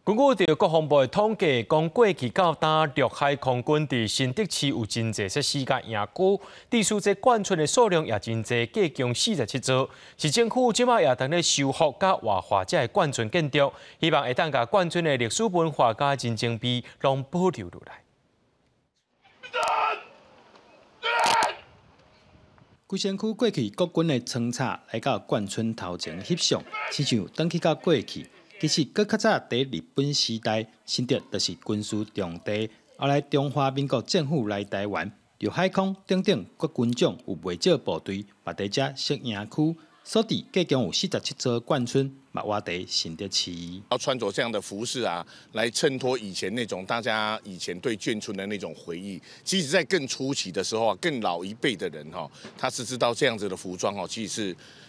根據著國防部的統計，講過去到今，陸海空軍佇新竹市有真濟設施佮營區，致使這眷村的數量也真濟，計共47座。市政府這馬也當咧修復佮活化這个眷村建築，希望會當共眷村的歷史文化佮人情味攏保留落來。規身軀過去國軍的倉察來到眷村頭前翕相，親像轉去到過去。其實，閣較早佇日本時代，新竹就是軍事重地。後來中華民國政府來台灣，陸海空等等各軍種有袂少部隊，嘛佇遮設營區，所以計共有47座眷村，嘛活佇新竹市。要穿着這樣的服飾啊，來襯托以前那種大家以前對眷村的那種回憶。其實，在更初期的時候啊，更老一輩的人哈，他是知道這樣子的服裝哦，其實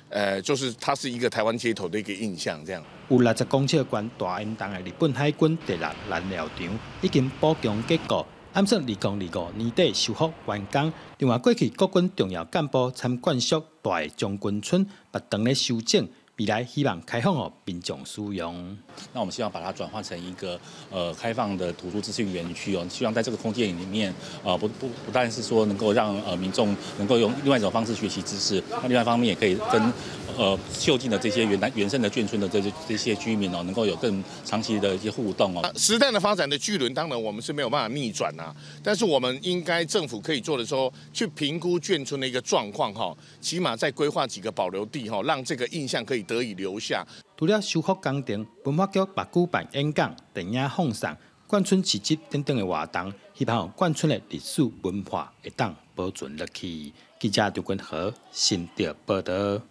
是，就是它是一個台灣街頭的一個印象，這樣。有60公尺懸大煙囱的日本海軍第六燃料場已經補強結構，按算2025年底修復完工。另外，過去國軍重要幹部參觀宿大將軍村，嘛當咧修整，未來希望開放予民眾使用。那我們希望把它轉換成一個開放的圖書資訊園區哦，希望在這個空間裡面，不但是說能夠讓民眾能夠用另外一種方式學習知識，那另外一方面也可以跟就近的這些原來原生的眷村的這些居民哦，能夠有更長期的一些互動哦。時代的發展的巨輪，當然我們是沒有辦法逆轉啊，但是我們應該政府可以做的說，去評估眷村的一個狀況哈，起碼再規劃幾個保留地哈，讓這個印象可以得以留下。除了修復工程，文化局嘛舉辦演講、電影放送、眷村市集等等的活動，希望眷村的歷史文化會當保存落去。記者張君和新竹報導。